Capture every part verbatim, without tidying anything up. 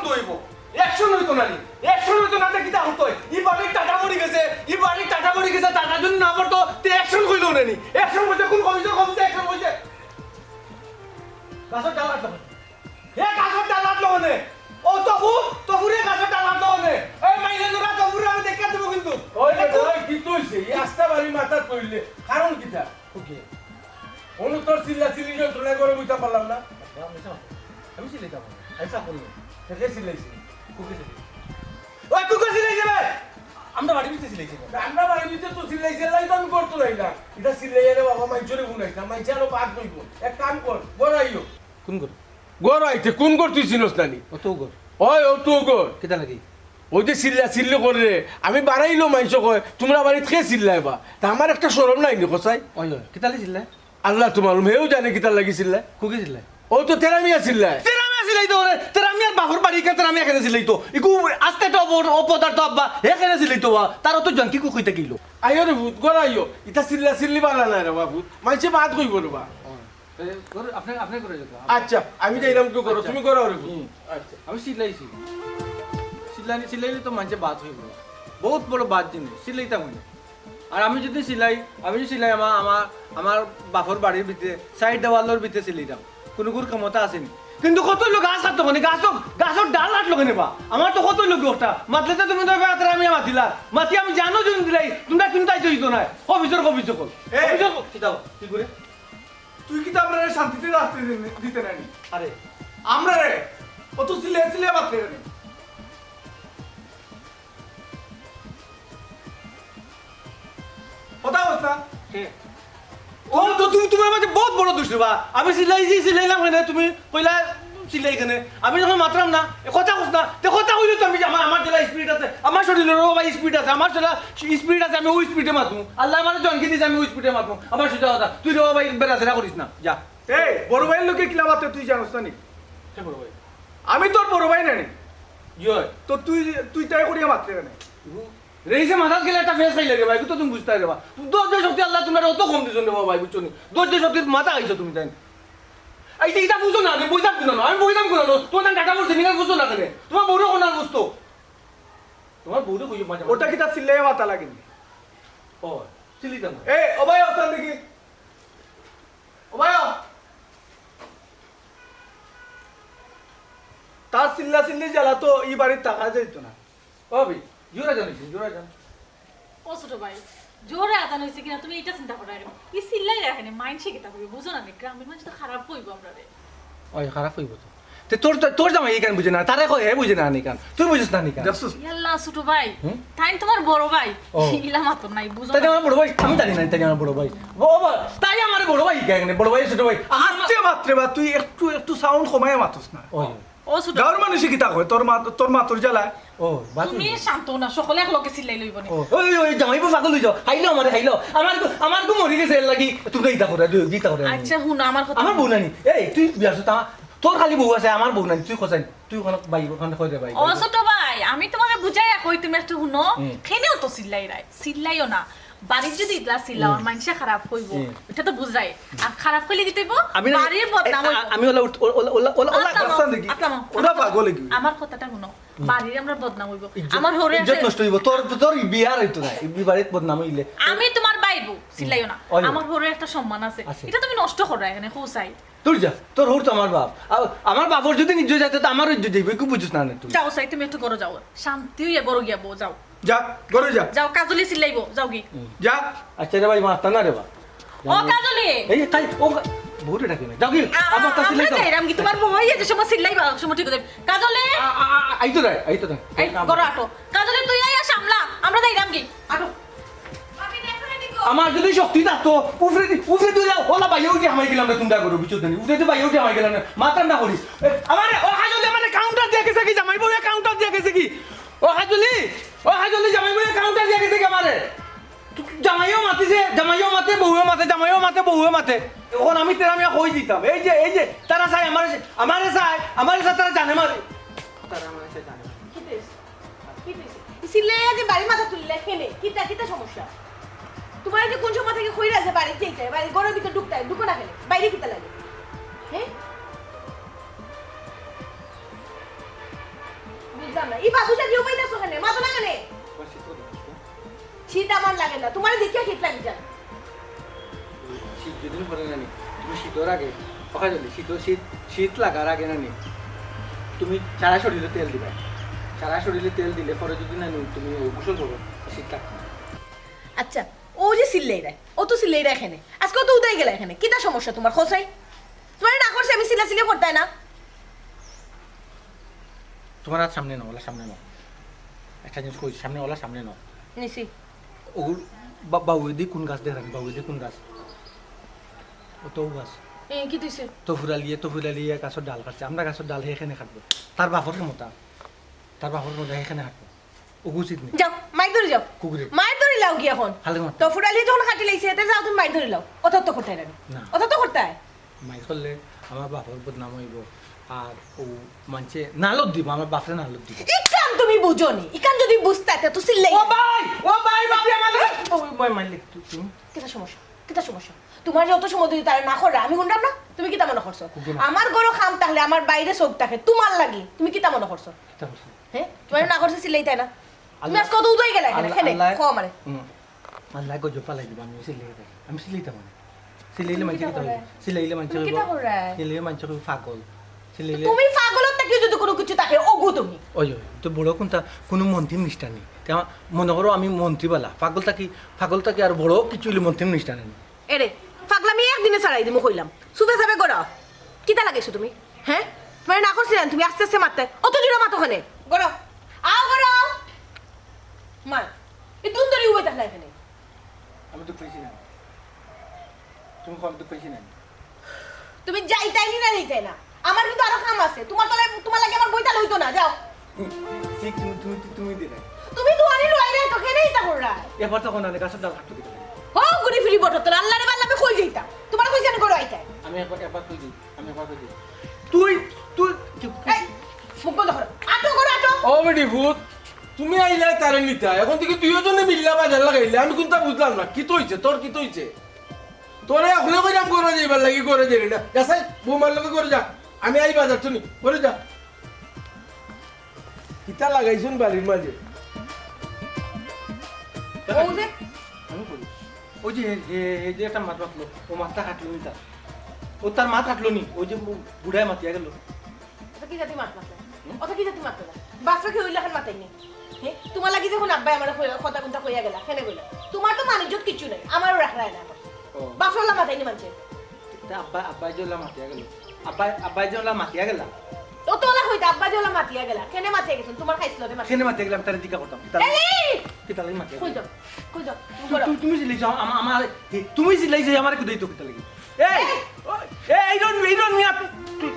অইবো। Action অইতো না নি? Action অইতো না, তে কিতা করতো? ই বাড়ির টাটা পড়ি গেছে, ই বাড়ির টাটা পড়ি গেছে, টাটা যদি না পড়তো, তে action কইলো না নি? Action কইছে কোন কমিশন, কমিশন action কইছে? গাছর ডাল আটলো। হে গাছর ডাল আটলো মানে? ও তফু, তফুরে গাছর ডাল আটলো মানে? এই মাইলে তোরা তফুরে আমি দেখে দেবো কিন্তু। ওই রে, দেখো। ওই কি তুইছে? এই আস্তা বাড়ি মাথা তুললে। কারণ কিতা? ওকে। অনু তোর চিল্লা চিল্লি যন্ত্রণায় ঘরো বইতাম পারলাম না। বাবা, আমি সাপ। আমি চিল্লাইতাম না। আমি সাপ করি না। কে চিল্লাইছে? কুকে চিল্লাইছে। ওই কুকে চিল্লাইছে রে? আমরা বাড়ির ভিতরে চিল্লাইছি না। আমরা বাড়ির ভিতরে তো চিল্লাইছে, লাই তো আমি করতে লাই না। এটা চিল্লাইয়া রে বাবা, মাইনষরে হুনাইস না। মাইনষে আরো বাদ কইবো। এক কাম কর, ঘর আইও। কোন ঘর? ঘর আইতে কোন ঘর তুই চিনস না নি? অত ঘর। ওই, অত ঘর। কিতা লাগি? ওই যে চিল্লা চিল্লি করে রে, আমি বাড়াইলো মাইনষে কয়, তোমরা বাড়িত কে চিল্লায় বা? তা আমার একটা শরম নাই নি, কসাই? ওই, ওই, কিতা লাগি চিল্লায়? আল্লাহ তোমার হেও জানে কিতা লাগি চিল্লায়। কুকে চিল্লায়? ও তো তেরা মিয়া চিল্লায়। তেরা মিয়া চিল্লাইতো রে, তেরা মিয়ার বাপর বাড়ি কে তেরা মিয়া কেনে চিল্লাইতো? ইগু আস্তে একটা অপ-, অপদার্থ আব্বা, হে কেনে চিল্লাইতো বা? তার অত জঙ্কি কু কইতে গেলো। আইও রে ভূত, ঘর আইও। ইতা চিল্লা চিল্লি বালা নাই রে বা ভূত। মাইনষে বাদ কইবো রে বা। এ, ঘরে, আপনি, আপনি ঘরে যেতে। আচ্ছা, আমি যাইলাম একটু ঘরো, আচ্ছা। তুমি ঘরো আও রে ভূত। হুম, আচ্ছা। আমি চিল্লাইছি। চিল্লানি, চিল্লাইলে তো মাইনষে বাদ অইবো। বহুত বড় বাদ জিনিস, চিল্লাইতাম অইলে। আর আমি যদি চিল্লাই, আমি যদি চিল্লাই আমার, আমার, আমার বাপর বাড়ির ভিতরে, সাইড দেওয়ালর ভিতরে চিল্লাইতাম। কুনুগুর ক্ষমতা আছে নি। কিন্তু কত লোক গাছ কাটতো মানে, গাছও, গাছর ডাল কাটলো কেনে বা? আমার তো কত লোক ওটা। মাতলে তো তুমি তো এবার আমি মাতিলা। মাতি আমি জানো যদি দিলাই, তোমরা কিন্তু আইতে দিত না। Officer, officer call. এই! Officer call. কিতা বা? কি করে? তুই কিতা আমরারে শান্তিতে থাকতে দিতে নায় নি? আরে। আমরারে? অত চিল্লাইয়া চিল্লাইয়া মাতরে কেনে? কথা কস না? কে? ও তো তুমি, তোমার মাঝে বহুত বড় দুষ রে বা। আমি চিল্লাইছি, চিল্লাইলাম কেনে, তুমি কইলা চিল্লাই কেনে। আমি যখন মাতরাম না, এ কথা কস না, তে কথা কইলে তো আমি, আমার, আমার যেলা speed আছে, আমার শরীরর ও ভাই speed আছে, আমার যেলা speed আছে, আমি ওই speed-এ মাতমু। আল্লায় আমারে জনকে দিছে, আমি ওই speed-এ মাতমু। আমার সোজা কথা, তুই রে ও ভাই বেড়াছেড়া করিস না, যা। এই, বড় ভাইর লগে কিলা মাতে তুই জানোস না নি? কে বড় ভাই? আমি তোর বড় ভাই না নি? জি অয়। তো তুই, তুই তাই করিয়া মাতরে কেনে? রেইসে মাথাত গেলে একটা ফেস খাইলে রে ভাই, তো তুমি বুঝতায় রে বা। ধৈর্য শক্তি আল্লায় তুমারে অত কম দিছইন রে বা ভাই, বুঝছো নি? ধৈর্য শক্তির মাথা খাইছো তুমি তাইন। এই যে ইটা বুঝো না, আমি বইতাম কুনানো, আমি বইতাম কুনানো, তুমার তাইন টাটা পড়ছে, নিগাল বুঝছো না কেনে? তুমার বউরে কোনার বুঝতো? তুমার বউরে কইও মাঝে মাঝে। ওটা কিতা চিল্লাইয়া মাতা লাগে নি? ও, চিল্লাইতাম না। এ, ও ভাই, অখান দেখি। ও ভাই, ও। তার চিল্লা চিল্লি জ্বালা তো ই বাড়িত থাকা যাইতো না। ও ভাই, জোরে জানিস, জোরে জান। ও ছোট ভাই, জোরে আজান অইছে কিনা তুমি ইটা চিন্তা কররায় নি। ই চিল্লাইরা কেনে, মাইনষে কিতা কইবো, বুঝো না নি? গ্রামের মাইনষে তো খারাপ কইবো আমরারে। ওই খারাপ কইবো তো। তে তোর, তোর, তোর জামাই ইখান বুঝে না, তারে কয় হে বুঝে না নি ইখান। তুই বুঝিস না নি ইখান। দেখছস? ইয়াল্লা, ছোট ভাই, হুম? তাইন তুমার বড় ভাই। ও। ইলা মাতো নাই, বুঝো তাই না? আমার বড় ভাই, আমি জানি না, তাই আমার বড় ভাই। বাবা, তাই আমার বড় ভাই কেনে? বড় ভাই, ছোট ভাই। আস্তে মাতরে বা, তুই একটু, একটু sound কমাইয়া মাতস না। ওই। ও ছোট গাঁওর মানুষে কিতা কয়? তোর মা, তোর মা তোর জ্বালায়। ও, বাদ তুমি দিবি। শান্ত না, সকলে এক লগে চিল্লাই লইব নি। ও, ওই, ওই, জামাই বউ পাগল অই যাও। হাইলো আমারে, হাইলো। আমার গু-, আমার গু মরি গেছে এর লাগি। তুমি ইতা করে, দুই, ইতা করে। আচ্ছা, হুনো আমার কথা। আমার বউ নানি। এই, তুই বিয়ার সাথে আমার, তোর খালি বউ আছে, আমার বউ নানি। তুই কোথায়? তুই ওখানে ভাই, ওখানে কই রে ভাই? ও ছোট ভাই, আমি তুমারে বুঝাইয়া কই, তুমি একটু হুনো। হুম। খেনেও তো চিল্লাইরায়, চিল্লাইও না। বাড়ির যদি ইতলা চিল্লাও, হুম। মাইনষে খারাপ কইবো, হুম। ইটা তো বুঝরায়। আর খারাপ কইলে কিতা অইবো? আমি না, বাড়ির বদনাম অইবো। আমি ওলা উঠ-, ওলা, ওলা, ওলা, ওলা, আতলামো, গাছটা দেখি। আতলামো। ওরা পাগল কি? আমার কথাটা হুনো। হুম। বাড়ির আমরার বদনাম অইবো। ইজ্জত, আমার হউরে ইজ্জত আছে নষ্ট অইবো। তোর, তোর বিয়ার অইতো না। এই বাড়িত বদনাম অইলে। আমি তুমার ভাই বউ, চিল্লাইও না। হুম। ওই। আমার হউরে একটা সম্মান আছে। আছে। ইটা তুমি নষ্ট কররায় কেনে, কও চাই। দূর যা, তোর হউর তো আমার বাপ। আ-, আমার বাপর যদি ইজ্জত যাইতো, তো আমারও ইজ্জত যাইবো, একটু বুঝিস না নে তুই। যাও চাই, তুমি একটু ঘরো যাও, শান্তি অইয়া ঘরো গিয়া বও, যাও। যা, ঘরো যা। যাও, কাজলি চিল্লাইবো, যাওগি। যা। আচ্ছা রে ভাই, মারতা না রে বা। ও কাজলি! এই, তাই, ও কা-, বউরে ডাকে না। যাওগি, আ-, আ-, আবার তা আমরা চিল্লাইতাম। যাইরামগি, তুমার বউ আইয়া যে সময় চিল্লাইবা, সময় ঠিক অইবো। কাজলি! আ-, আ-, আ-, আইতো নাই, আইতো নাই। এই, ঘরো আটো। কাজলি, তুই আইয়া সামলা, আমরা যাইরামগি। আটো। আমার যদি শক্তি থাকতো, উপরেদি, উপরেদি ওলা, ওলা বাইয়া উঠি হামাই গেলাম নে, তুমরা করো, বুঝছো নি? উপরেদি বাইয়া উঠি হামাই গেলাম নে, মাতাম না করি। এ, আমারে, ও হাজলি, আমারে counter দিয়া গেছে কি, জামাই বউয়ে counter দিয়া গেছে কি? ও হাজলি, ও হাজলি, জামাই বউয়ে counter দিয়া গেছে কি আমারে? তু-, জামাইও মাতিছে, জামাইও মাতে, বউয়ে মাতে, জামাইও মাতে, বউয়ে মাতে। অখন আমি তেরা মিয়া কই দিতাম? এই যে, এই যে, তারা চায় আমারে, আমারে চায়, আমারে চায়, তারা জানে মারে। তারা আমারে চায় জানে মারে। কি হইছে? কি হইছে? ই চিল্লাইয়া যে বাড়ির মাথা তুলিলে কেনে? কিতা, কিতা সমস্যা? তুমারে যে কুন সময় থাকি কইরা যে বাড়িত যাইতায়, বাড়ির ঘরর ভিতরে ঢুকতায়, ঢুকো না কেনে? বাইরে কিতা লাগে? হ্যাঁ? না, ই বাবুটা কেউ পাইতাছো কেনে? মাতো না কেনে? শীত আমার লাগে না, তোমার দেখিয়া শীত লাগে যায়। শীত যদি পড়ে না নি, তুমি শীতর আগে, ওখানে যদি শীত, শীত, শীত লাগার আগে না নি, তুমি সারা শরীরে তেল দিবা। সারা শরীরে তেল দিলে পরে যদি না নি, তুমি গোসল করো, শীত লাগবে না। আচ্ছা, ও যে চিল্লাইরায়, ও তো চিল্লাইরায় কেনে। আজকে ও তো উদাই গেলায় কেনে। কিতা সমস্যা তোমার, কও চাই? তোমারে না করছি আমি চিল্লাচিল্লি করতায় না। তোমার হাত সামনে নাও, ওলা সামনে নাও। একটা জিনিস কই, সামনে ওলা সামনে নাও। নিছি। ওগুর বা-, বাউয়েদি কোন গাছ দেখরায় নি, বাউয়েদি কোন গাছ? ও তো গাছ। এ, কিতা অইছে? তো ফুরালিয়ে, তো ফুরালিয়ে গাছর ডাল কাটছে। আমরা গাছর ডাল হে কেনে কাটবো? তার বাপর ক্ষমতা। তার বাপর ক্ষমতা হে কেনে কাটবো। ও উচিত নি। যাও, মাইর ধরি যাও। কুকুরে। মাইর ধরি লাও গিয়া এখন। হালে মার। তো ফুরালিয়ে যখন কাটি লাইছে, তে যাও তুমি মাইর ধরি লাও। অত তো করতায় না। না। অত তো করতায়। মাইর করলে আমার বাপর বদনাম অইবো। আর ও মানষে নালত দিবো, আমার বাপরে নালত দিবো। ইখান তুমি বুঝো নি। ইখান যদি বুঝতায়, তে তো চিল্লাই। ও ভাই, ও ভাই, ভাবি আমার লগে। ও ভাই, মাইলে তু-, তুমি? কিতা সমস্যা? কিতা সমস্যা? তোমার যে অত সময় ধরি তারে না কররায়, আমি হুনরাম না? তুমি কিতা মনো করছো? কুকুর না। আমার ঘরো কাম থাকলে আমার বাইরে চউখ থাকে, তোমার লাগি। তুমি কিতা মনো করছো? কিতা করছো? হে? তোমারে না করছি চিল্লাইতায় না? তুমি আল্লাহ, আজকে অত উদাই গেলায় কেনে? আল্লাহ, কেনে? আল্লাহ, কও আমারে। হুম। আল্লাহ গজব ফালাই দিবো, আমি চিল্লাইতাম। আমি চিল্লাইতাম না। চিল্লাইলে তুমি মানষে কিতা কিতা কররায়? কইবো? চিল্লাইলে মানষে তুমি কইবো, কিতা কররায়? চিল্লাইলে মানষে কইবো পাগল। চিল্লাইলে তুমি পাগলর থাকি যদি কুনু কিছু থাকে, ওগু তুমি। ওই, ওই, তো বড় কুনটা, কুনু মন্ত্রী মিনিস্টার নি। তে আমার মনো করো আমি মন্ত্রী বালা। পাগল থাকি, পাগল থাকি আর বড় কিছু অইলে মন্ত্রী মিনিস্টার নি। এরে, পাগলামি একদিনে ছাড়াই দিমু কইলাম। চুপে চাপে গড়াও। কিতা লাগাইছো তুমি? হে? তোমারে না করছি না, তুমি আস্তে আস্তে মাততায়। অত জোরে মাতো কেনে? গড়াও। আও গড়াও। মা, এই দুন ধরি উবাই থাকলায় কেনে? আমি তো কইছি না। তুমি কও আমি তো কইছি না। তুমি যাইতায় নি না যাইতায় না? আমার কিন্তু আরো কাম আছে। তোমার তলে, তোমার লাগি আমার বইতা লইতো না, যাও। ঠিক তুমি, তুমি, তুমি, তুমি দিলে। তুমি তো আনি লইরায় তো, কেনে ইতা কররায়? এবার তখন আনে গাছর ডাল কাটতে দিতে লাগে। ও, ঘুরি ফিরি বটর তলে, আল্লারে বাল্লা, আমি কই যাইতাম? তোমার কইছি আমি গড়াইতায়। আমি একবার, একবার কই যাই, আমি একবার কই যাই। তুই, তুই, কি এই, মুখ বন্ধ করো। আটো করো, আটো। ও বেটি ভূত, তুমি আইলায় তারে নিতায়। এখন থাকি দুইওজনে মিল্লা বাজার লাগাইলে, আমি কুনটা বুঝলাম না। কিতা অইছে? তোর কিতা অইছে? তোরে অখনে কইরাম ঘরো যাইবার লাগি, ঘরো যাইরে না। যা চাই, বৌমার লগে ঘরো যা। আমি আই বাজার থনে, ঘরো যা। কিতা লাগাইছইন বাড়ির মাঝে? ও যে আমি কই। ওই যে হে, হে, হে যে একটা মাত মাতলো, ও মাতটা কাটলো নি তার। ও তার মাত কাটলো নি, ওই যে বু-, বুড়ায় মাতিয়া গেল। অতা কি জাতি মাত মাতলা? হুম? অতা কি জাতি মাতলা? বাফরে কেউ ইলাখান মাতায় নি। হে, তোমার লাগি যখন আব্বায় আমারে কইয়া, কথা কুনটা কইয়া গেলা, কেনে কইলা? তোমার তো মান ইজ্জত কিচ্ছু নাই, আমারও রাখরায় না। ও। বাফরে ওলা মাতায় নি মানষে। তে আব্বা, আব্বায় যে ওলা মাতিয়া গেল। আব্বায়, আব্বায় যে ওলা মাতিয়া গেলা। ও তো ওলা কইতা, আব্বায় যে ওলা মাতিয়া গেলা। কেনে মাতিয়া গেছইন? তোমার খাইছলত মাতিয়া। কেনে মাতিয়া গেলা? আমি তারে জিকা করতাম। কিতা এই! কিতা লাগি মাতিয়া কই গেলা? যাও? কই যাও? তুমি তুই, করো। তুই, তুমি চিল্লাইছো, আমা-, আমা-, আমারে, হে, তুমি চিল্লাইছো, আমারে কুদাইতো কিতা লাগি? এই! এই! ওই, এই, ইরন, ইরন মিয়া, তুই, তুই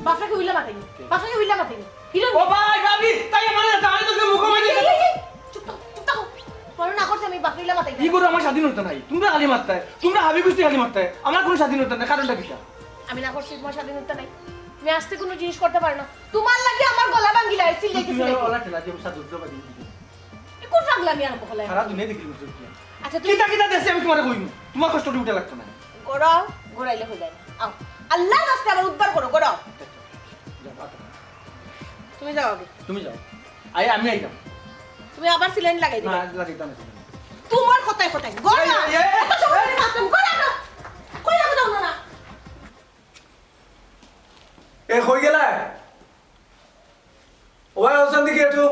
বাফরে কেউ ইলা মাতায় নি। বাফরে কেউ ইলা মাতায় নি। ইরন ও ভাই, ভাবি, তাই আমারে জামাই তো মুখো মারি এই, এই, এই, চুপ থাকো, চুপ থাকো। তোমারে না করছি আমি বাফরে ইলা মাতাই না। ই ঘরো আমার স্বাধীনতা নাই। তোমরা খালি মাততায়, তোমরা হাবি গুষ্টি খালি মাততায়। আমার কুনু স্বাধীনতা নাই, কারণটা কিতা? আমি না করছি তোমার স্বাধীনতা নাই। তুমি আস্তে কুনু জিনিস করতায় পারো না। তোমার লাগি আমার গলা ভাঙ্গিলায়, চিল্লাইতে তুমি চিল্লাইতে। ওলা ঠেলা দিয়ে সাধু উঠলো বাড়ি দিবি। এ কুন পাগলামি আরম্ভ করলায়? সারা দুনিয়া দেখলি বুঝছো কি? আচ্ছা, তুমি কিতা কিতা দেখছি আমি তোমারে কইমু। তোমার কষ্ট উঠে লাগতো না। গড়াও, গড়াইলে হইলায় না। আও। আল্লাহর ওয়াস্তে আমারে উদ্ধার করো, গড়াও। যাও, আতো। তুমি যাও আগে। তুমি যাও। আই, আমি আইতাম। তুমি আবার সিলাইন লাগাই দিবা। না, লাগাইতাম না। তোমার কথায় কথায়। গড় এই, না। এই, এই, এত সময় ধরে মাতলাম। গড় না। কই যাবো না? এ, কই গেলা? ও ভাই, ওসান দিকে একটু।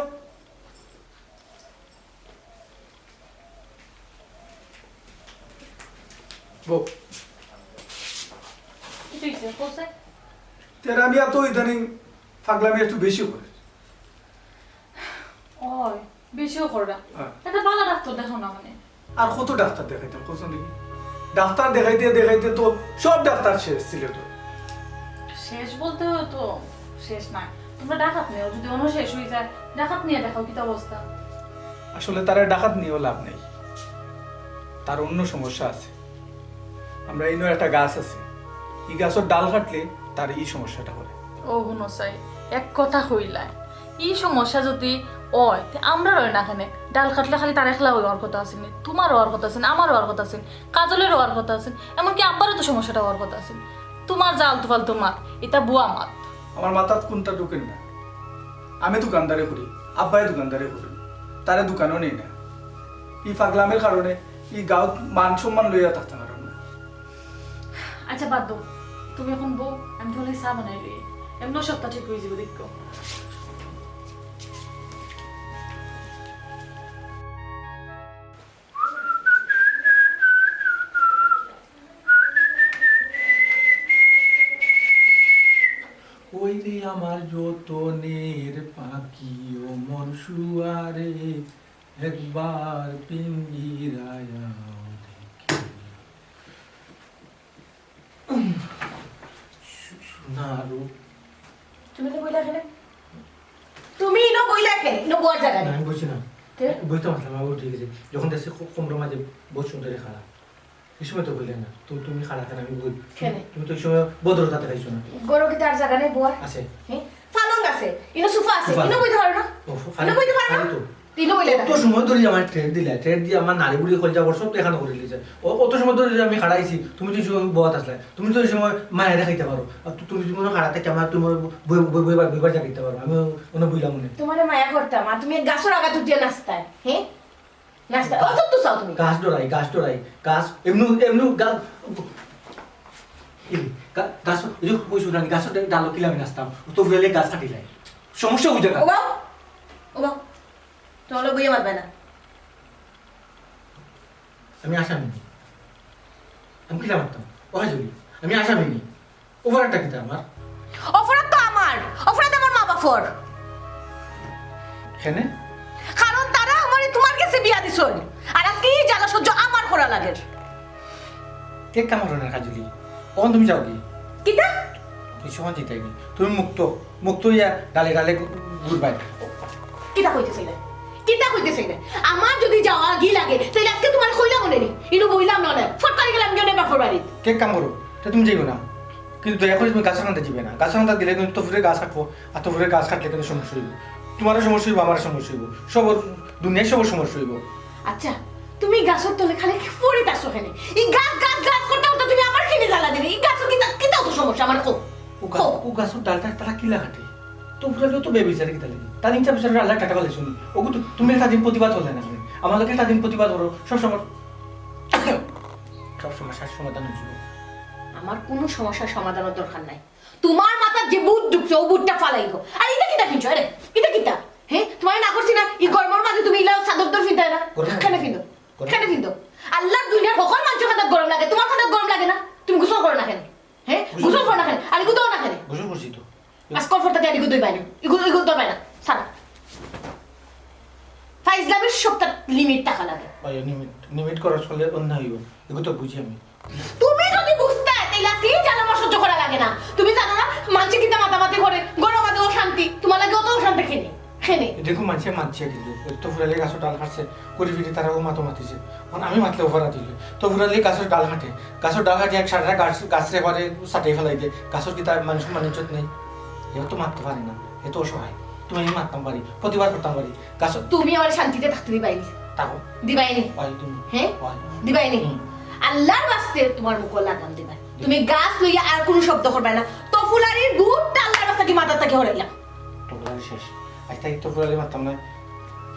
বউ। কি হইছে? কোথায়? তেরা মিয়া তো ইদানিং পাগলামি একটু বেশি করে। ওই, বেশিও কররা। হ্যাঁ। একটা ভালা ডাক্তার দেখাও না মানে। আর কত ডাক্তার দেখাইতাম, কত দেখি? ডাক্তার দেখাইতে দেখাইতে তো সব ডাক্তার শেষ সিলেটে। শেষ বলতে তো শেষ নাই। তোমরা ডাকাত নিও, যদি অন্য শেষ হয়ে যায়, ডাকাত নিয়ে দেখাও কিতা অবস্থা? আসলে তারে ডাকাত নিয়েও লাভ নেই, তার অন্য সমস্যা আছে। আমরা ইনো একটা গাছ আছে, ই গাছর ডাল কাটলে তার ই সমস্যাটা করে। ও হুনো চাই, এক কথা কইলায়, ই সমস্যা যদি অয়, তে আমরার অয় না কেনে? ডাল কাটলে খালি তার একলা অওয়ার কথা আছে নি, তোমার অওয়ার কথা আছে নি, আমার অওয়ার কথা আছে নি, কাজলের অওয়ার কথা আছে নি, এমনকি আব্বারও তো সমস্যাটা অওয়ার কথা আছে নি। তোমার যে আলতু ফালতু মাত, ইতা বুয়া মাত। আমার মাথাত কুনটা ঢুকের না। আমি দোকানদারি করি, আব্বায় দোকানদারি করইন, তারে দোকানো নেই না। ই পাগলামির কারণে ই গাঁওত মান সম্মান লইয়া থাকতাম পারলাম না। আচ্ছা, বাদ দেও, তুমি এখন বও, আমি তাহলে চা বানাই লই, এমনও সবটা ঠিক হয়ে যাবে, দেখো। ওই রে আমার যতনের পাখি ও মন শুয়ারে, একবার পিঞ্জিরায় আও দেখি। শু-, শোনা আরো। তুমি তো বইলা কেনে? তুমি ইনো বইলা কেনে? ইনো বওয়ার জাগা না, নাই। আমি বইছি না। তে? বইতাম আসলাম, আমার ঠিক আছে। যখন দেখছি ক-, কোমরর মাঝে বহুত সুন্দর খাড়া। এই সময় তো বইলে না। তুমি, তুমি খাড়া কেনে? আমি বই। কেনে? তুমি তো এই সময় ভদ্রতা দেখাইছো না। ঘরো কিতা আর জাগা নাই বওয়ার? আছে। হ্যাঁ? পালং আছে, ইনো সোফা আছে, সোফা ইনো আছে। বইতে পারো না? ও, ফা-, ইনো বইতে পারো না? ফালি তো। ইনো বইলে না। অত সময় ধরে আমার ট্রেড দিলা, ট্রেড দিয়া আমার নাড়ি বুড়ি কলজা বড় সব এখানে করে দিয়েছে। ও, অত সময় ধরে আমি খাড়াইছি, তুমি তো এই সময় বওয়াত আসলে, তুমি তো এই সময় মায়া দেখাইতে পারো। আর তু-, তুমি যদি মনে খাড়াতে কেমন, তুমি বই, বই, বইবার, বইবার জাগা দিতে পারো, আমি অন্য বইলাম মনে। তোমারে মায়া করতাম, আর তুমি গাছর আগাত উঠিয়া নাচতায়, হ্যাঁ? নাচতায়, অত তো চাও তুমি। গাছ ডরাই, গাছ ডরাই, গাছ, এমনি, এমনি গাছ, এই, গা-, গাছ, এই যে কইছো না, গাছর ডালো কিলা আমি নাচতাম, তো ফুরালে গাছ কাটিলাই। সমস্যা বুঝে না। ও বাবা, ও বাবা, তোমার লগে বইয়া মাতবে না। আমি আসামি নি। আমি কিলা মাততাম? ও হাজুরি, আমি আসামি নি। অপরাধটা কিতা আমার? অপরাধ তো আমার, অপরাধ আমার মা বাপর। কেনে? কারণ তারা আমারে তোমার গেছে বিয়া দিছইন, আর আজকে ই জ্বালা সহ্য আমার করা লাগের। কে কাম করো না কাজুলি? অখন তুমি যাও কি? কিতা? তুই সহজ জিতাইনি। তুমি মুক্ত, মুক্ত ইয়া ডালে ডালে ঘু-, ঘুরবাই। কিতা কইতে চাইলে? কিতা কইতে চাইলে? আমার যদি যাওয়া গি লাগে, তাইলে আজকে তোমার কইলাম মনে নি। ইনো বইলাম না, না। ফট করে গেলাম গিয়ে বাপর বাড়ি। কে কাম করো? তে তুমি যাইও না। কিন্তু দয়া করে তুমি গাছর কান্দা দিবে না। গাছর কান্দা দিলে কিন্তু তফুরে গাছ কাটবো, আর তফুরে গাছ কাটলে কিন্তু সমস্যা হইব। তোমারও সমস্যা হইব, আমারও সমস্যা হইব, সবর, দুনিয়ার সবর সমস্যা হইব। আচ্ছা, তুমি গাছর তলে খালি পড়ে থাকছো কেনে? এই গাছ, গাছ, গাছ করতে করতে তুমি আমার কিনে জ্বালা দিলে। এই গাছর কিতা, কিতা অত সমস্যা আমার? কও। ও গাছ, কও। ও গাছর ডালটা তারা কিলা কাটে? তো পুরা তো বেবিচারে কিতা লাগে? তার ইনসাফ বিচারে আল্লাহ টাকা পালে শুনি। ওগো তো তুমি একটা দিন প্রতিবাদ করলে না কেনে? আমার লোকে একটা দিন প্রতিবাদ করো, সব সময়, সব সমস্যার সমাধান হয়েছিল। আমার কোনো সমস্যার সমাধানের দরকার নাই। তোমার মাথার যে ভূত ঢুকছে, ও ভূতটা ফালাই গো। আর এটা কিতা কিনছো? আরে, এটা কিতা? হ্যাঁ, তোমার না করছি না, এই গরমের মাঝে তুমি ইলা চাদর দর ফিনতায় না? গরম। কেনে ফিন্দো? গরম। কেনে ফিন্দো? আল্লাহর দুনিয়ার সকল মানুষের কাছে গরম লাগে, তোমার কাছে গরম লাগে না? তুমি গোসল করো না কেনে? হ্যাঁ, গোসল গোসল করো না কেনে? আর এগুলো না কেনে? গোসল করছি তো। আজকাল ফোনটা দিয়ে এগুলো দইবাই না, এগুলো, এগুলো দইবাই না, ছাড়ো। ফাইজলামির সবটা লিমিট থাকা লাগে। ওই লিমিট, লিমিট ক্রস করলে অন্যায় হইব, এগুলো তো বুঝি আমি। তুমি যদি বুঝতে, তাইলে আজকে এই জ্বালা আমার সহ্য করা লাগে না। তুমি জানো না, মানসে কিতা মাতামাতি করে, ঘরর মাঝে অশান্তি, তোমার লাগে অত অশান্তি কেনে? কেনে? এই দেখো, মানসে মাতছে কিন্তু, ওই তো ফুরালে গাছর ডাল কাটছে, করি ফিরি তারাও মাতো মাতিছে। মানে আমি মাতলে অপরাধ হইলে, তো ফুরালে গাছর ডাল কাটে, গাছর ডাল কাটে এক সারা গাছ, গাছরে পারে সাটাই ফেলাই দে, গাছর কিতা মানুষ মানুষ নেই, এও তো মাততে পারে না, এ তো অসহায়। তুমি আমি মাততাম পারি, প্রতিবাদ করতাম পারি, গাছ তুমি আমার শান্তিতে থাকতে দিবাইনি। থাকো। দিবাইনি। ওই তুমি। হ্যাঁ? ওই। দিবাইনি। হুম। আল্লাহর ওয়াস্তে তোমার মুখো লাগাম দিবাই। তুমি গাছ লইয়া আর কোনো শব্দ করবায় না। তো ফুলারির ভূতটা আল্লাহর ওয়াস্তে কি মাথার থাকি হরাইলাম। তো ফুলারি শেষ। আজ থাকি তো ফুলারি মারতাম না।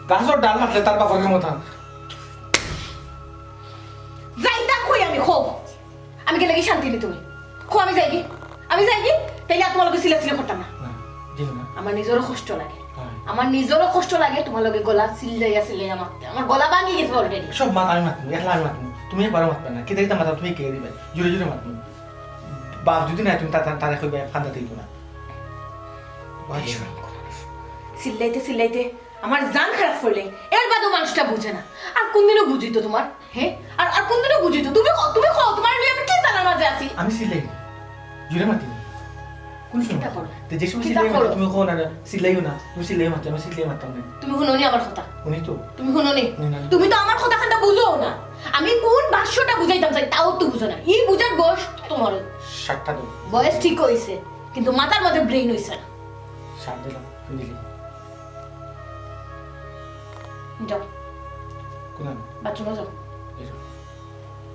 গাছর ডাল কাটলে তার বাপর ক্ষমতা। যাইতাম কই আমি, কও। আমি গেলে কি শান্তি নি তুমি? কও আমি যাই কি? আমি যাই কি? তাইলে আর তোমার লগে চিলাচিলি করতাম না। না, দিও না। আমার নিজেরও কষ্ট লাগে। হয়। আমার নিজেরও কষ্ট লাগে তোমার লগে গলা চিল্লাইয়া চিল্লাইয়া মারতে। আমার গলা ভাঙি গেছে already। সব মাত আমি মাতমু, একলা আমি মাতমু। তুমি একবারও মাতবে না। কিতা কিতা মাতা তুমি কে দিবে? জোরে জোরে মাতমু। বাপ যদি নাই তুমি তা-, তা-, তারে কইবে, কান্দা দিত না। ভাই, এই শরম করো। চিল্লাইতে চিল্লাইতে আমার জান খারাপ করলে, এর বাদেও মানুষটা বুঝে না। আর কোনদিনও বুঝিত তোমার? হ্যাঁ? আর, আর কোনদিনও বুঝিত? তুমি কও, তুমি কও, তোমার লইয়া আমি কি জ্বালার মাঝে আছি? আমি চিল্লাই না। জোরে মাতি না। কোন সময়? কিতা করো? তো যে সময় কিতা চিল্লাই না, করো? তুমি কও না, না, চিল্লাইও না। তুমি চিল্লাই মাতো, আমি চিল্লাই মারতাম না। তুমি হুনো নি আমার কথা? হুনি তো। তুমি হুনো নি? হুনি না। তুমি তো আমার কথা খানটা বুঝো না। আমি কোন ভাষ্যটা বুঝাইতাম চাই, তাও তো বুঝো না। এই বুঝার বয়স তোমার। সাতটা দেও। বয়স ঠিক হইছে, কিন্তু মাথার মধ্যে brain হইছে না। সাত দিলাম, তুমি দিলি। যাও। কোন? বাথরুমে যাও। এই যাও।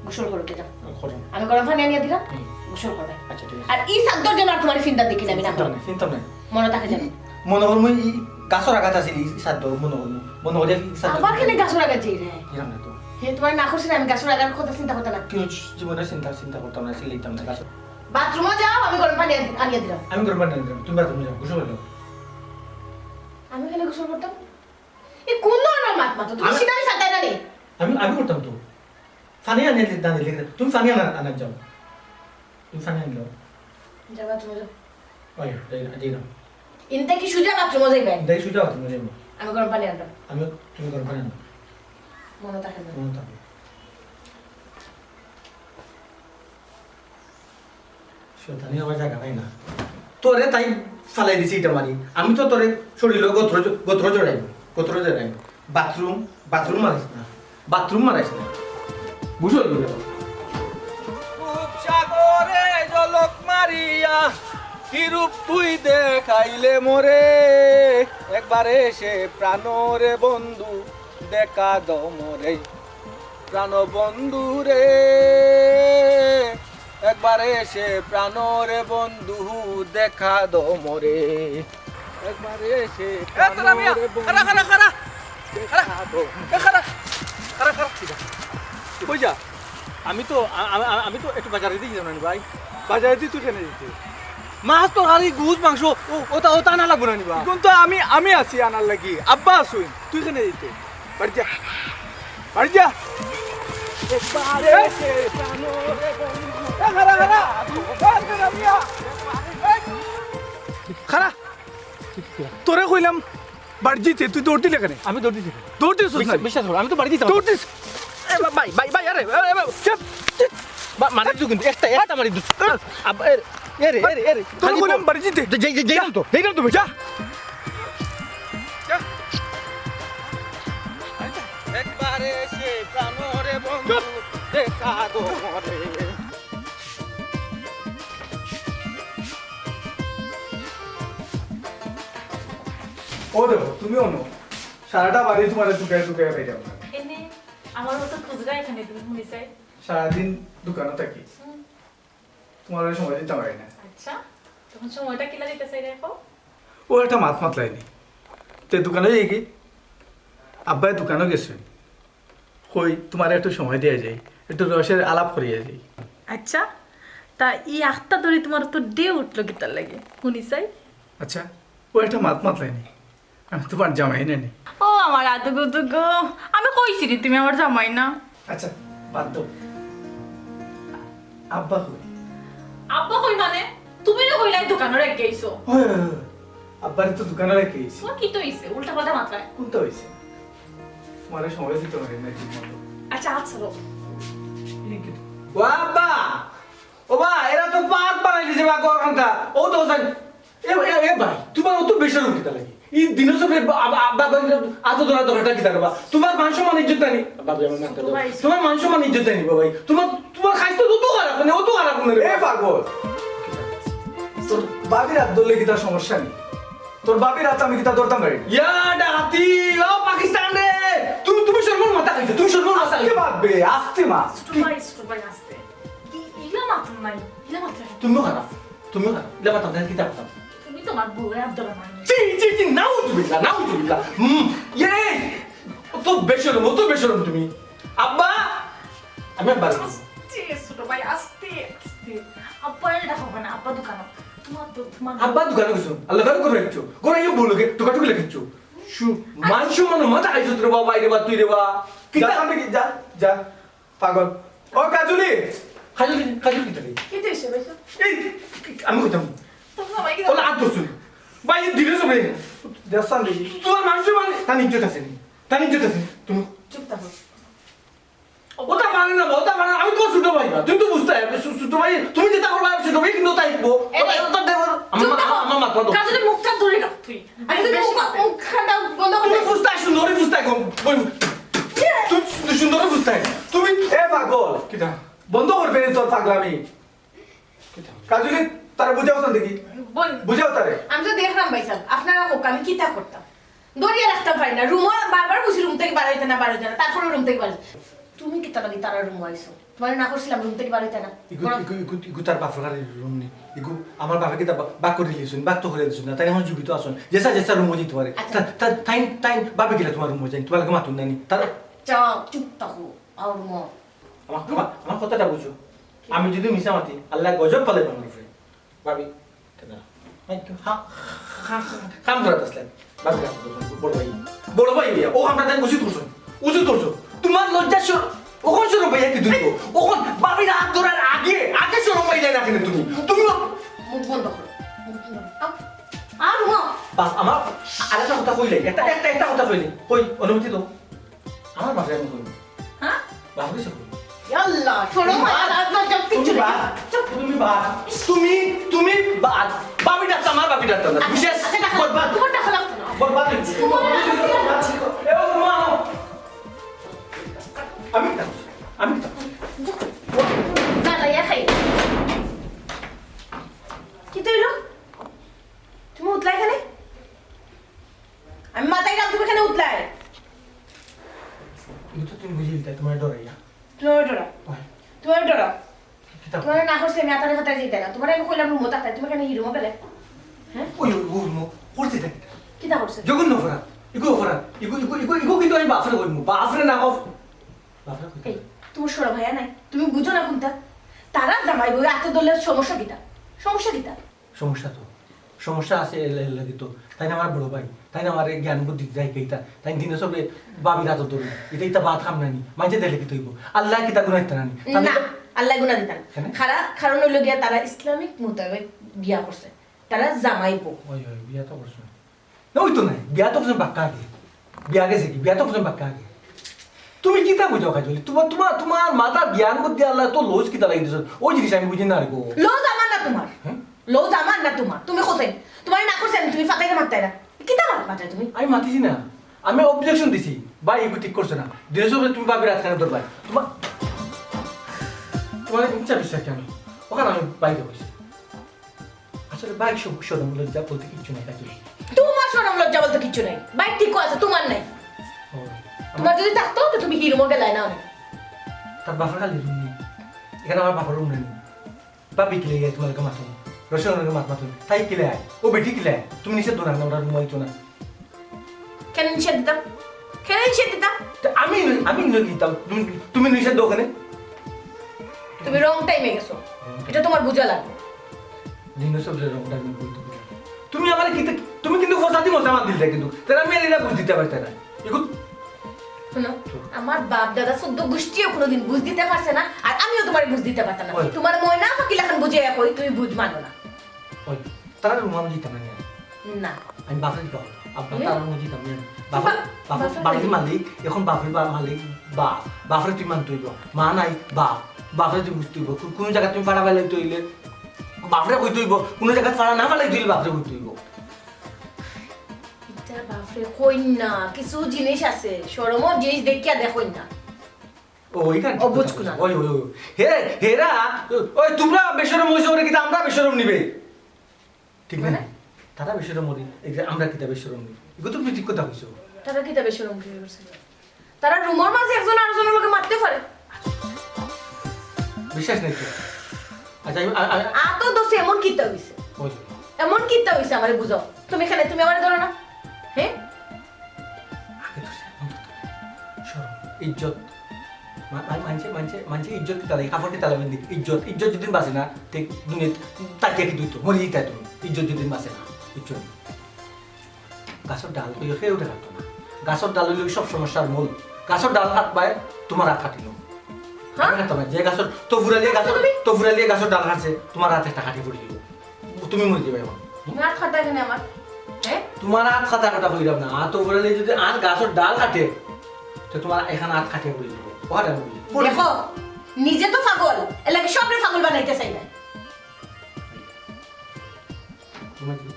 গোসল করো, যাও। করো। আমি গরম পানি আনিয়া দিলাম, হুম। গোসল করবে। আচ্ছা, ঠিক আছে। আর এই চাদর যেন আর তোমার ফিন্দার দেখি না, আমি না চিন্তা করো। নাই, চিন্তা নাই। মনে থাকে যেন। মনে হয় মই এই গাছর আগাত আছিল ই সাধ্য, মনো করি, মনো করি ই সাধ্য। আবার কেনে গাছর আগাত যাই রে? গেলাম না তো। হে, তুমারে না করছি না আমি গাছর আগার কথা চিন্তা করতাম না। কিন্তু জীবনে চিন্তা, চিন্তা করতাম না, চিল্লাইতাম না গাছর। বাথরুমো যাও, আমি গরম পানি আনি-, আনিয়া দিলাম। আমি গরম পানি আনিয়া দিলাম, তুমি বাথরুমো যাও, গোসল করো। আমি কেনে গোসল করতাম? এ কোন ধরনের মাত মাতো? তুমি আমি সিধা সাদাই না নি? আমি, আমি করতাম তো। পানি আনিয়া দি-, না দিলে, তুমি পানি আনা, আনা যাও। তুমি পানি আনলো। যাও বাথরুমো যাও। ওই, যাই না, যাই না। ইনতে কি সুজা বাথরুমো যাইবে? ইনতে কি সুজা বাথরুমো যাইবে? আমি গরম পানি আনতাম। আমি, তুমি গরম পানি আনো। মনে থাকে না। মনে থাকে। শয়তানি আবার জাগা পাই না। তোরে তাই ফালাই দিছি ইটা মারি। আমি তো তোরে শরীরো গোত্র জ-, গোত্র জড়াইমু, গোত্র জড়াইমু। বাথরুম, বাথরুম মারাইস না, বাথরুম মারাইস না। বুঝো তো? রূপ সাগরে ঝলক মারিয়া, কি রূপ তুই দেখাইলে মোরে। একবার এসে প্রাণরে বন্ধু দেখা দাও মোরে। প্রাণ বন্ধু রে, একবার এসে প্রাণরে বন্ধু দেখা দাও মোরে। একবার এসে এ, তোরা মিয়া, প্রাণরে বন্ধু খারা, খারা, খারা। দেখা দাও। এ, খারা। খারা, খারা। কই যা? আমি তো, আ-, আ-, আ-, আমি তো একটু বাজারে দিয়ে যাবো না নি ভাই। বাজারে দিয়ে তুই কেনে দিতে? মাছ, তরকারি, গোস্ত, মাংস, ও, ওটা, ওটা আনা লাগবো না নি বা? এখন তো আমি, আমি আছি আনার লাগি। আব্বা আছইন, তুই কেনে দিতে? বাড়ি যা। বাড়ি যা। একবার এসে প্রাণরে বন্ধু। এ, খারা, খারা। এ, খারা মিয়া। খারা। তোরে কইলাম বাড়ি দিতে, তুই দৌড় দিলে কেনে? আমি দৌড় দিছি। দৌড় দিছস না? বিশ্বাস, বিশ্বাস কর, আমি তো বাড়ি দিতাম। দৌড় দিস। এ, বা-, ভাই, ভাই, ভাই, আরে, আরে, আরে, চুপ, চুপ। বা-, মারি দিছস কিন্তু, একটা, একটা মারি দিছস। আব-, এ, এ রে, এ রে, এ রে। তোরে কইলাম বাড়ি দিতে। যাই, যাই, যাই, যাই না তো, যাই না তো, যা। একবারে সে প্রাণরে বন্ধু দেখা দো মরে। ও দেখো, তুমি অনো। সারাটা বাড়ি তুমারে তুকাইয়া তুকাইয়া পাইলাম না। এনে আমার মতো খুঁজরা এখানে তুমি হুনি চাই। সারাদিন দোকানো থাকি। হুম। তুমারে সময় দিতাম পারি না। আচ্ছা, তখন সময়টা কিলা দিতে চাই দেখো? ও একটা মাত মাতলাইনি। তে দোকানো যাই কি? আব্বায় দোকানো গেছইন। কই, তুমারে একটু সময় দিয়া যাই, একটু রসের আলাপ করিয়া যাই। আচ্ছা, তা ই আখতা ধরি তুমার তো ডে উঠলো কিতার লাগি? হুনি চাই। আচ্ছা, ও একটা মাত মাতলাইনি। আমি তুমার জামাই না নি? ও আমার আদুগু দুগু, আমি কইছি নি তুমি আমার জামাই না। আচ্ছা, বাদ দাও। আব্বা কই? আব্বা কই মানে? তুমি না কইলাই দোকানো রাখি আইছো। হয়, হয়, হয়। আব্বারে তো দোকানো রাখি আইছি। তোমার কিতা অইছে? উল্টা পাল্টা মাতরায়। কুনটা অইছে? তুমারে সময় দিতে পারি না ঠিক মতো। আচ্ছা, আচ্ছা, রো। ও আব্বা! ও বা, এরা তো পার্ক বানাই দিছে বা ঘর খানটা। ও তো জানি। এ, এ, এ ভাই, তুমার অত বেশরম কিতা লাগি? ই দিন সবে বা-, বা-, বা-, বা-, আতো ধরা ধরাটা কিতা করবা? তুমার মান সম্মান ইজ্জত নাই নি? বাবা, আমার মাথা ছোট ভাই। তুমার মান সম্মান ইজ্জত নাই নি, বাবা? তুমার, তুমার খাইতে তো, তো খারাপ, মানে, অত খারাপ, মানে, এ পাগল। তোর ভাবির আত ধরলে কিতা সমস্যা নি? তোর ভাবির আত আমি কিতা ধরতাম পারি? ইয়া, ডাকাতি, ও পাকিস্তান রে। তুমি, তুমি শরমর মাথা খাইছো, তুমি শরমর মাথা আস্তে খাইছো। মাত বে, আস্তে মাত। ছোট ভাই, ছোট ভাই, আস্তে। ই-, ইলা মাত নাই, ইলা মাত নাই। তুমিও খারাপ, তুমিও খারাপ। ইলা মাত নাই, কিতা করতাম? তুমি তুমার বউরে আত ধরো না। ছি, ছি, ছি, নাউজুবিল্লাহ, নাউজুবিল্লাহ। হুম, ইয়ে, অত বেশরম, অত বেশরম তুমি। আব্বা, আমি আব্বার কাছে। আস্তে, ছোট ভাই, আস্তে, আস্তে। আব্বা, এটা হবে না, আব্বা দোকানো। তুমার তো, তুমার আব্বা দোকানো গেছো, আল্লাহ দোকানো করে রাখছো। ঘরে আইয়া বলো কে, টুকাটুকি লেখেছো। শু-, মান সম্মান মাথা খাইছো তোর বাবা, রে বা, তুই রে বা। কিতা? যা, যা, যা। পাগল। ও কাজুলি! কাজুলি, কাজুলি কিতা রে? কিতা অইছে ভাই? এই, আমি কইতাম। তোর জামাই কিতা? ওলা আত ধরছুন। ভাই, এই দিলে সবে। দেখছান দেখি। তুমার মান সম্মান, তার ইজ্জত আছে নি? তার ইজ্জত আছে নি? তুমি চুপ থাকো। ওটা মানে না, ওটা মানে না। আমি তুমার ছোট ভাই না। তুমি তো বুঝতায়, আমি ছো-, ছোট ভাই, তুমি যেটা করবা, আমি ছোট ভাই কিন্তু তাই করবো। এই ওটা, ওটা দেখো। আমার চুপ মা-, থাকো। আমার মাথা ধরো। কাজুলি মুখটা ধরে রাখ তুই। আরে তুই বেশি মুখ, মাথা। মুখ খানটা বন্ধ করে তুমি দে। ফুস্তায় সুন্দরী ফুস্তায় কম। বই। ইয়ে। তুমি সুন্দরী ফুস্তায়। তুমি এ পাগল। কিতা? বন্ধ করবে নি তোর পাগলামি? কিতা? কাজুলি, তারে বুঝাও তো দেখি। বল। বুঝাও তারে। আমি তো দেখলাম ভাইসাব, আপনারা হোক, আমি কিতা করতাম? ধরিয়া রাখতাম পারি না। রুমো বারবার কইছি রুম থাকি বার অইতে না, বার অইতে না। তারপরে রুম থাকি বার অইছে। তুমি কিতা লাগি তারার রুমো আইছো? তোমারে না করছিলাম রুম থাকি বার অইতায় না। ইগু, ইগু, ইগু, ইগু তার বাপর খালি রুম নি। ইগু আমার বাপে কিতা বা-, বাক করি দিছইন, বাক তো করি দিছইন না। তাইন অখন জীবিত আছইন। যেছা, যেছা রুমো যাইতা পারে। আচ্ছা। তা-, তা-, তাইন, তাইন ভাবি কিলা তোমার রুমো যাইন, তোমার লগে মাতুন না নি। তারা আচ্ছা, চুপ থাকো, আও রুমো। আমার, আমার, আমার কথাটা বুঝো। আমি যুদি মিছা মাতি, আল্লায় গজব ফালাইবা আমার উপরে। ভাবি, কেন? এই তো, হা-, হা-, হা-, কাম করাত আছলায়। ভাবি, কাম করাত আছলায়। বড় ভাই, বড় ভাই, ও আমরা তাইন উচিত করছইন, উচিত করছইন। তোমার লজ্জা শর-, অখন শরম পাইয়া কিতা অইবো? অখন ভাবির আত ধরার আগে, আগে শরম পাইলায় না কেনে তুমি? তুমি মুখ বন্ধ করো, মুখ বন্ধ করো। আও, আও, রুমো। বাস, আমার আরেকটা কথা কইলে, একটা, একটা, একটা কথা কইলে, কই, অনুমতি দাও। আমার বাপরে আমি কইমু। হ্যাঁ? বাপরে সব কইমু। ইয়া আল্লাহ, শরম তুমি হয়, বাদ। লাজ লজ্জা কিচ্ছু তুমি নাই। বাদ। চুপ। তুমি বাদ। তুমি, তুমি বাদ। ভাবি ডাকতাম না, ভাবি ডাকতাম না। আচ্ছা, বিশেষ আচ্ছা, ডাকো। বরবাদ। তোমার ডাকা লাগতো না। বরবাদ হইছে। তোমার ডাকা লাগতো না। এ, ও, মা। আমি ডাকতাম। আমি ডাকতাম। জ্বালাইয়া খাই। কিতা অইলো? তুমি উঠলায় কেনে? আমি মাতাইরাম, তুমি কেনে উঠলায়? ইগু তো তুমি বুঝিলিতায়, তোমারে ডরাইয়া। তোমারে ডরাও। ওই। তোমারে ডরাও। কিতা? তোমারে না করছি আমি আতারে ফাতারে যাইতায় না। তোমারে আমি কইলাম রুমো থাকতায়, তুমি কেনে ই রুমো গেলায়? হ্যাঁ? ওই, ওই, ওই রুমো। করছি তাই কিতা? কিতা করছে? জঘন্য অপরাধ। ইগু অপরাধ। ইগু, ইগু, ইগু, ইগু কিন্তু আমি বাপরে কইমু। বাপরে না কও। বাপরে কইতে এই, তোমার শরম হায়া নাই? তুমি বুঝো না কুনটা? তারা জামাই বউ আতো ধরলে সমস্যা কিতা? সমস্যা কিতা? সমস্যা তো, সমস্যা আছে এর, এর লাগি তো। তাইন আমার বড় ভাই, তাইন আমারে জ্ঞান বুদ্ধি দিতা শিখাইতা, তাইন দিনে সবে ভাবির আতো ধরইন। ইতা, ইতা বাদ কাম নানি, মাইনষে দেখলে কিতা অইবো? আল্লায় কিতা গুনা দিতা নানি? তাইলে না, তো আল্লায় গুনা দিতা না। কেনে? খারা-, কারণ অইলো গিয়া তারা ইসলামিক মোতাবেক বিয়া করছে, তারা জামাই বউ। ওই, ওই, বিয়া তো করছে। না, ওই তো নাই। বিয়া তো করছইন বাক্কা আগে। বিয়া গেছে কি? বিয়া তো করছইন বাক্কা আগে। তুমি কিতা বুঝো, কাজলি? তোমার, তোমার, তোমার মাথার জ্ঞান বুদ্ধি আল্লায় তো লস কিতা লাগি দিছইন? ওই জিনিস আমি বুঝি না রে গো। লস আমার না তোমার। হ্যাঁ? লস আমার না তোমার। তুমি কোথায়? তোমারে না করছি আমি, তুমি ফাতাইতে মাততায় না। কিতা মাত মাতায় তুমি? আমি মাতিছি না। আমি objection দিছি। ভাই, ইগু ঠিক করছে না। দিনে সবে তুমি ভাবির আত কেনে ধরবায়। তোমার, তোমার ইচ্ছা বিশ্বাস কেন? অখান আমি বাইরে কইছি। আসলে ভাই, সব শরম লজ্জা বলতে কিচ্ছু নাই, কাজলি। তোমার শরম লজ্জা বলতে কিচ্ছু নাই। ভাই ঠিকও আছে, তোমার নাই। ও, তোমার যুদি থাকতো, তে তুমি ই রুমো গেলায় না অনে। তার বাপর খালি রুম নি। ইখান আমার বাপর রুম নানি। ভাবি কিলা আইয়া তোমার লগে মাতুন? রসুলর লগে মাত মাতুন। তাই কিলা আয়? ও বেটি কিলা আয়? তুমি নিষেধ দিরায় না, ওরা রুমো আইতো না। কেনে নিষেধ দিতাম? কেনে নিষেধ দিতাম? তে আমি, আমি নই দিতাম। তুমি, তুমি নিষেধ দেও কেনে? তুমি wrong time-এ গেছো। ইটা তোমার বুঝা লাগবো। দিনে সবে wrong time-এ বলতে বলতে। তুমি আমারে কিতা, তুমি কিন্তু ফসাদি মশা মাত দিলে কিন্তু। তাইলে আমি আর ইটা বুঝ দিতা পারতাম না। ইগু হুনো, আমার বাপ দাদা চৌদ্দ গুষ্টিও কুনুদিন বুঝ দিতা পারছে না, আর আমিও তোমারে বুঝ দিতা পারতাম না। ওই। তোমার ময়না পাখি লাখান বুঝাইয়া কই, তুমি বুঝ মানো না। ওই, তারার রুমো আমি যাইতাম না। না। আমি বাপরে দিতাম। আব্বা, এ? তারার রুমো যাইতাম না। বাপর, বাপর, বাপর বাপর বাড়ির মালিক, অখন বাপর বা-, মালিক বাপ। বাপরে তুই মানতে অইবো। মা নাই, বাপ। বাপরে তুই বুঝতে অইবো। কু-, কুনু জাগাত তুমি ফাড়া ফালাইতে অইলে বাপরে কইতে অইবো। কুনু জাগাত ফাড়া না ফালাইতে অইলে বাপরে কইতে অইবো। ইটা বাপরে কইন না, কিছু জিনিস আছে, শরমর জিনিস দেখিয়া দেখইন না। ও, ইখান ও, ঠিক কথা বুঝকু না। কইছো। ওই, ওই, ওই। হে, হেরা, ওই তুমরা বেশরম অইছো, ওরে কিতা আমরা বেশরম নিবে? ঠিক না? মানে? তারা বেশরম অইলে, এই যে আমরা কিতা বেশরম নিবে? ইগু তো তুমি ঠিক কথা কইছো। তারা কিতা বেশরম কিতা করছে? তারা রুমর মাঝে একজন আরকজনর লগে মাততে পারে। বিশ্বাস নাই তো? আচ্ছা, আমি, আমি, আমি আতো দোষে এমন কিতা অইছে? ওই। এমন কিতা অইছে আমারে বুঝাও। তুমি কেনে, তুমি আমারে ধরো না? হ্যাঁ? আগে তো সে-, অন্তত শরম, ইজ্জত। মা-, মা-, মানষে, মানষে, মানষে ইজ্জত কিতা লাগে, কাপড় কিতা লাগে, ইজ্জত, ইজ্জত যুদি বাঁচে না, তে দুনিয়াত থাকিয়া কিতা অইতো, মরি যাইতায় তুমি, ইজ্জত যুদি বাঁচে না, ইজ্জত। গাছর ডাল কইও কেউ উঠে কাটতো না। গাছর ডাল অইলো সব সমস্যার মূল। গাছর ডাল কাটবায়, তোমার আত কাটিলো। হ্যাঁ? আমি কাটতাম না। যে গাছর, তো ফুরালিয়ে গাছর, তুমি? তো ফুরালিয়ে গাছর ডাল কাটছে, তোমার আত একটা কাটিয়া পড়ি যাইবো। তুমি মরি যাইবায় অখন। তুমি আত কাটতায় কেনে আমার? হ্যাঁ? তোমার আত কাটার কথা কইরাম না। আত উপরে লই যদি আর গাছর ডাল কাটে, তে তোমার এখান আত কাটিয়া পড়ি যাইবো। ওখানে আমি বলি। দেখো, নিজে তো পাগল, এর লাগি সবরে পাগল বানাইতে চাই না। ঘুমাই দিও।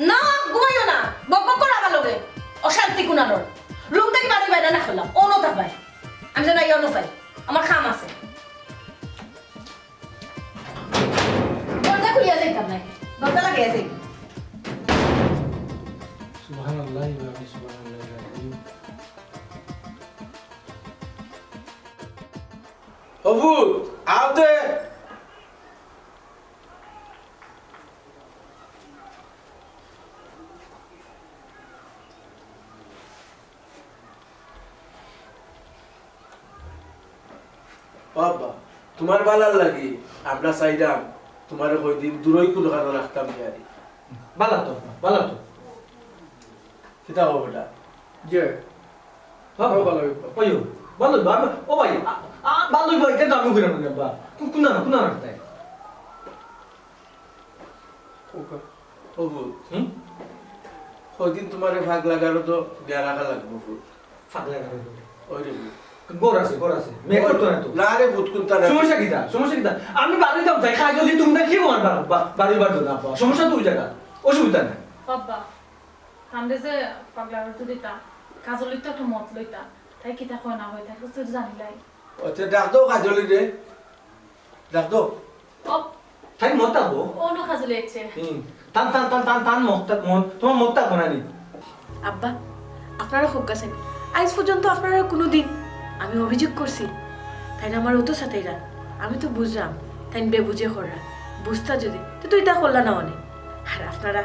না, ঘুমাইও না। বক বক করো আমার লগে। অশান্তি কুনানোর। রুম থাকি বাড়ি বাইরে না করলাম। অনো থাকবায়। আমি যেন এই অনো পাই। আমার কাম আছে। দরজা খুলিয়া যাইতাম না। দরজা লাগাইয়া যাইতাম। সুবহানাল্লাহ, সুবহানাল্লাহ। ও বু, আওতে। ও আব্বা, তুমার ভালার লাগি আমরা চাইরাম তুমারে কয়দিন দূরই কুনুখানো রাখতাম নি আরি। ভালা তো, ভালা তো। কিতা খবর বেটা? জি। হ্যাঁ, ও ভালা অইবো। অইও, ভালা অইবো। আমি, ও ভাই, আ, আ, ভালা অইবো, এটা তো আমি কইরাম না, আব্বা। কু-, কুনা না, কুনা না তাই? ওকে। ও বউ। হুম? কয়দিন তুমারে পাগলা গারদো দিয়া রাখা লাগবো বউ। পাগলা গারদো? ওই রে বউ। ঘর আছে, ঘর আছে। মেয়ে করতো না তো। না রে, ভূত কুন্তা না। সমস্যা কিতা? সমস্যা কিতা? আমি বাড়ি যাম, যাই, খাই যদি তুমি না কি আমার বা-, বা-, বাড়ি বার না, আব্বা। সমস্যা দুই জায়গা। অসুবিধা নাই। আব্বা, তানরে যে পাগলা গারদো দিতা, কাজলির তো একটা মত লইতা। তাই কিতা কয় না কয়, তাই কিছু জানিলাই। আচ্ছা, ডাক দেও কাজলি রে। ডাক দেও। ও, তাই মত থাকবো। অনু কাজলি আইছে। হুম। তান, তান, তান, তান, তান মত থাক-, মত, তুমার মত থাকবো না নি? আব্বা, আপনারা কউক্কা চাইন। আইজ পর্যন্ত আপনারা কুনুদিন আমি অভিযোগ করছি? তাইন আমারে অত সাতাইরা। আমি তো বুঝরাম, তাইন বেবুঝে কররা। বুঝতা যদি, তো তুই তা করলা না অনে। আর আপনারা,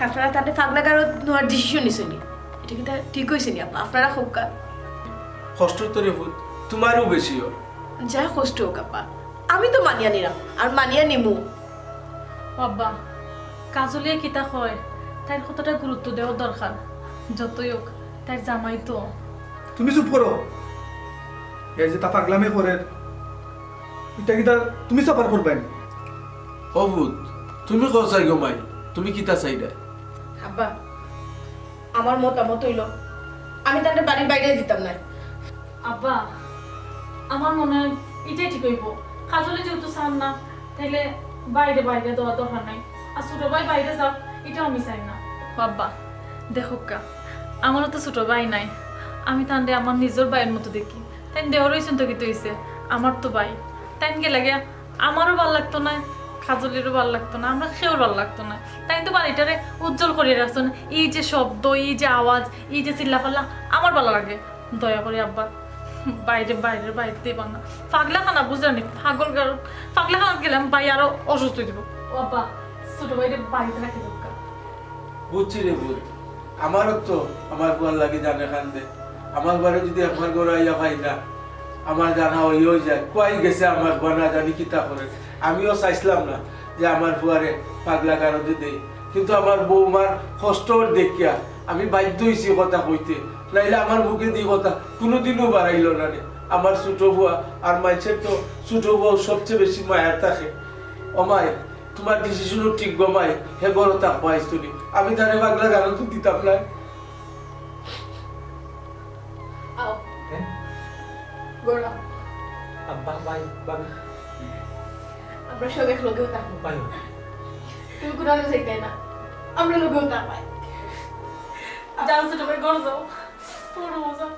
আপনারা তানরে পাগলা গারদ নেওয়ার decision নিছইন নি? এটা কিতা ঠিক অইছে নি আব্বা? আপনারা কউক্কা। কষ্ট তো রে পুত, তুমারও বেশি অর। যা কষ্ট অউক আব্বা, আমি তো মানিয়া নিরাম, আর মানিয়া নিমু। ও আব্বা, কাজলিয়ে কিতা কয়, তাইর কথাটা গুরুত্ব দেওয়া দরকার। যতই অউক, তাইর জামাই তো। তুমি চুপ করো। এই যে তা পাগলামি করের, ইটা কিতা তুমি suffer করবায় নি? ও পুত, তুমি কও চাই গো মাই, তুমি কিতা চাইরায়? আব্বা, আমার মতামত অইলো, আমি তানরে বাড়ির বাইরে দিতাম না। আব্বা, আমার মনে অয় ইটাই ঠিক অইবো। কাজলি যেহেতু চার না, তাইলে বাইরে, বাইরে দেওয়া দরকার নাই। আর ছোট ভাই বাইরে যাক, ইটাও আমি চাই না। ও আব্বা, দেখউক্কা, আমারও তো ছোট ভাই নাই, আমি তানরে আমার নিজর ভাইর মতো দেখি। তাইন দেওর অইছইন তো কিতা অইছে, আমার তো ভাই। তাইন গেলে গিয়া আমারও ভালা লাগতো নায়, কাজলিরও ভালা লাগতো নায়, আমরা কেউর ভালা লাগতো নায়। তাইন তো বাড়িটারে উজ্জ্বল করিয়া রাখছইন। এই যে শব্দ, এই যে আওয়াজ, এই যে চিল্লাপাল্লা, আমার ভালা লাগে। দয়া করি আব্বা, বাইরে, বাইরে, বাইরে দিবা না। পাগলাখানা বুঝরায় নি, পাগল গারদ, পাগলাখানাত গেলে আমার ভাই আরো অসুস্থ অইযিবো। ও আব্বা, ছোট ভাইরে বাড়িত রাখি দেউক্কা। বুঝছি রে পুত, আমারও তো আমার ফুয়ার লাগি জানে কান্দে। আমার ফুয়ারে যদি একবার ঘরো আইয়া পাই না, আমার জানা অইয়া যায়, কই গেছে আমার ফুয়া, না জানি কিতা করে। আমিও চাইছলাম না যে আমার ফুয়ারে পাগলা গারদে দেই, কিন্তু আমার বউমার কষ্ট দেখিয়া আমি বাধ্য অইছি কথা কইতে, নাইলে আমার মুখেদি কথা কুনুদিনও বারাইলো না রে। আমার ছোট ফুয়া আর মাইনষের তো ছোট ফুয়া সবচেয়ে বেশি মায়া থাকে। ও মাই, তুমার decision-ও ঠিক গো মাই, হে ঘরো থাকবো আইজ থনে। আমি তারে পাগলা গারদো দিতাম নায়। আও। হ্যাঁ? ঘরো আও। আব্বা, ভাই, ভাবি। আমরা সব একলগেউ থাকমু। ভাই। তুমি কুনানো যাইতায় না। আমরা লগেউ থাকবায়। যাও ছোট ভাই, ঘরো যাও। ঘরো যাও।